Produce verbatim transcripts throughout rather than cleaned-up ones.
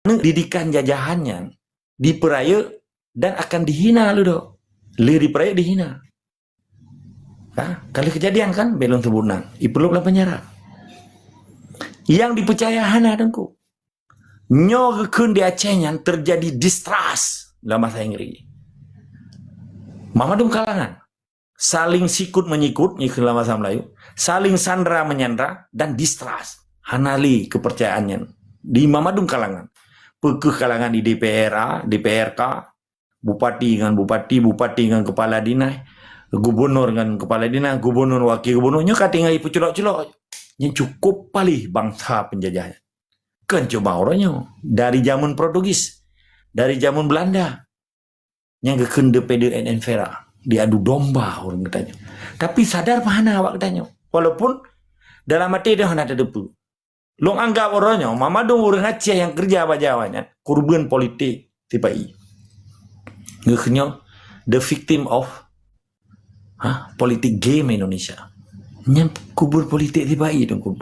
Aneuk didikan jajahan nyan dipeurayeuk dan akan dihina lé dok. Lé dipeurayeuk dihina. Ha? Ka lheueh keujadian kan, bèk lôn seubut nan. Ipeuleub lam penjara. Nyang dipeucaya hana teungku. Nyoe geukheun di Aceh nyan teujadi distrust lam bahasa Inggris. Mamandum kalangan. Saling sikut menyikut, nyoe kheun lam bahasa Melayu. Saling sandra menyandra dan distrust. Hana lé keupeurcayaan nyan. Di mamandum kalangan. Peu kheueh kalangan di D P R A, D P R K, bupati ngon bupati, bupati ngon kepala dinas, gubunur ngon kepala dinas, gubunur wakil gubunur, nyoe ka tinggai peuculok-culok. Nyan cukup paléh bansa penjajah. Kon cuma uroe nyoe, dari jameun Portugis, dari jameun Belanda. Nyang geukheun de pede en enfera, diadu domba ureueng geutanyoe. Tapi sadar pah hana awak geutanyoe. Walaupun dalam até teuh hana tateupeue. Lôn anggap uroe nyoe, mamandum ureueng Aceh nyang keureuja bak Jawa nyan, kurban politik sipa-i. Geukheun nyoe the victim of, ha, politik game Indonesia. Nyan kubur politik sipa-i teungku.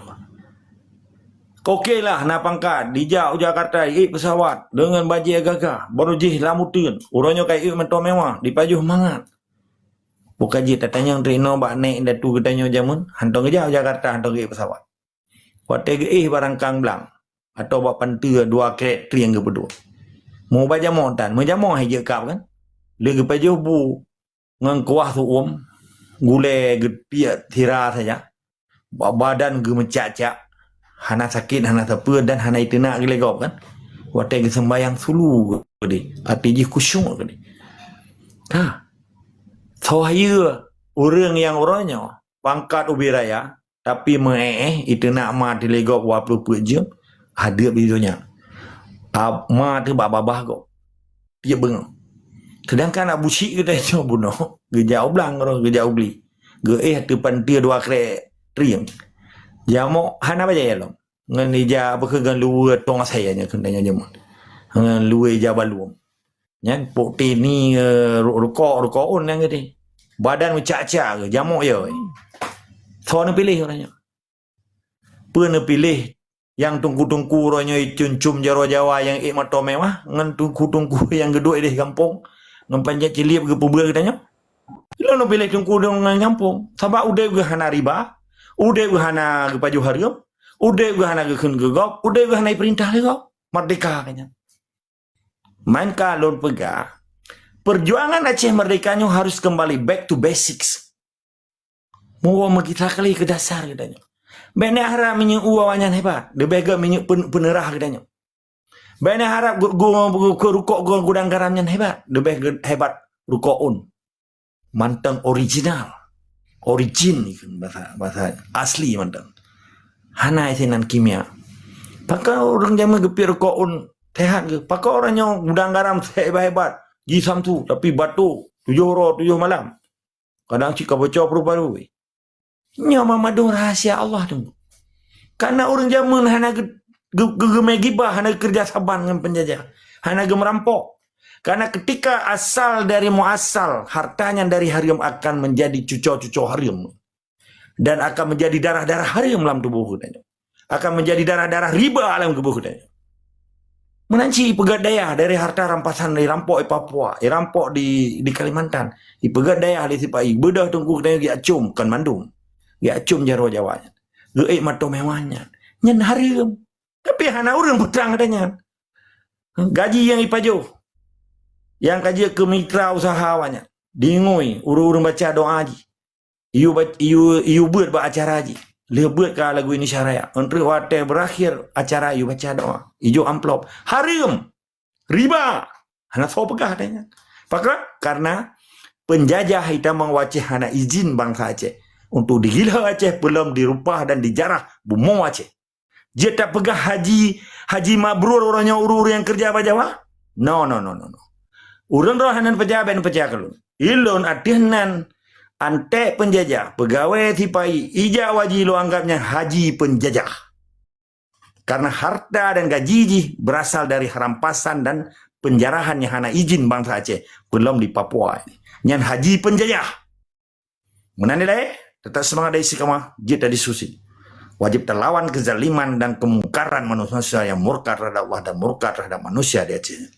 Oke lah, na pangkat, dijak u Jakarta, iék pesawat, deungon bajée gagah, barô jih lam uteuen, uroe nyoe ka iék meuto mewah, dipajoh mangat. Buka jih tatanyong teuk inoe bak nek indatu geutanyoe jameun, hantom geujak u Jakarta, hantom geuék pesawat. Watée geuéh bak rangkang blang, atau bak panteue dua krek trieng geupeuduek. Meuba jamoe tan, meujamoe hai jeuet kab kan? Lé geupajoh bu ngon kuah su'uem, gulée geupiek sira saja. Bak badan geumeucak-cak, hana sakét, hana sapeue dan hana iteunak geulegop kan? Watée geuseumbayang sulu keudeh, até jih khusyuk keudeh. Ka. Soe hayeue ureueng nyang uroe nyoe pangkat ubé raya, tapi meu-éh-éh, iteunak ma tilegop dua ploh peuet jeuem, hadeueb di donya. Ab-, ma teuh bak babah gob. Tieb beungoh. Sedangkan Abu Syik geutanyoe bunoe, geujak u blang roh, geujak u bli. Geuéh ateueh panteue dua krek trieng. Jamok hana bajée lom. Ngon ija, apa keu, ngon luweue tong asai nyan keunan nyan jameun. Ngon luweue ija baluem. Nyan pok tini, eh, ru-, rukok, rukok on nyan geude. Badan meucak-cak ke, jamok ya, weh. Soe neupiléh uroe nyoe? Peue neupiléh nyang teungku-teungku uroe nyoe icum-cum jaroe Jawa nyang ék meuto mewah ngon teungku-teungku nyang geuduek ideh gampông ngon panjat cilieb geupeubeuet geutanyoe? Lôn neupiléh teungku deungon gampông, sabab udeb geuh hana riba, udeb geuh hana geupajoh hareuem, udeb geuh hana geukheun keu gob, udeb geuh hana ipeurintah lé gob. Merdeka ka nyan. Maka lôn peugah, perjuangan Aceh Merdeka nyoe harus kembali back to basics. Muwoe meugita kali keu dasar geutanyoe. Bèk neuharab minyeuk u awaknyan hebat, leubeh gèt minyeuk pen-, peuneurah geutanyoe. Bèk neuharab gu-, gu-, gu-, gu-, rukok gu-, gudang garam nyan hebat, leubeh gèt hebat rukok on. Mantong original. Origin, bahasa, bahasa asli mantong. Hana isinan kimia. Pakon ureueng jameun geupiep rukok on sehat geuh? Pakon ureueng nyoe gudang garam hebat-hebat, ji samsu, tapi batuk, tujoh uroe, tujoh malam. Kadang cit ka bocor paru-paru. Nyoe mandum rahasia Allah tu. Karena ureueng jameun hana ge-, ge-, ge-, geumé gibah, hana geukeureuja saban ngon penjajah, hana geumerampok. Karena ketika asal dari muasal harta nyan dari hareuem akan menjadi cuco-cuco hareuem. Dan akan menjadi darah-darah hareuem lam tuboh geutanyoe. Akan menjadi darah-darah riba lam tuboh geutanyoe. Meunan cit ipeugèt dayah dari harta rampasan irampok di Papua, irampok di, di Kalimantan. Ipeugèt dayah lé sipa-i, beudôh teungku geutanyoe geuacôm kon mandum. Geuacôm jaroe Jawa nyan. Geuék meuto mewah nyan. Nyan hareuem. Tapi hana ureueng peutrang ata nyan. Gaji nyang ipajoh. Nyang ka jeuet keu mitra usaha awaknyan. Diingui ureueng-ureueng baca doa jih. Iyue ba-, iyue, iyue beuet bak acara jih. Lheueh beuet ka lagu Indonesia Raya. Enteuk watèe beurakhir acara iyue baca doa. Ijok amplop. Hareuem. Riba. Hana soe peugah ata nyan. Pakon? Karena penjajah itamong u Aceh hana izin bansa Aceh untuk digila Aceh peulom dirupah dan dijarah bumoe Aceh. Jeuet tapeugah haji, haji mabrur uroe nyoe ureueng-ureueng nyang keureuja bak Jawa? No, no, no, no, no. Ureueng droe hana neupeujaweueb, neupeujaweueb keu lôn. Ilôn ateueh nan antek penjajah, peugawée sipa-i, ijak u haji lôn anggap nyan haji penjajah. Karena harta dan gaji jih berasal dari rampasan dan penjarahan nyang hana izin bansa Aceh peulom di Papua. Nyan haji penjajah. Meunan ilée, teutap seumangat dan istiqamah, jeuet tadiskusi. Wajib talawan kezaliman dan kemungkaran manusia yang murka terhadap Allah dan murka terhadap manusia di Aceh.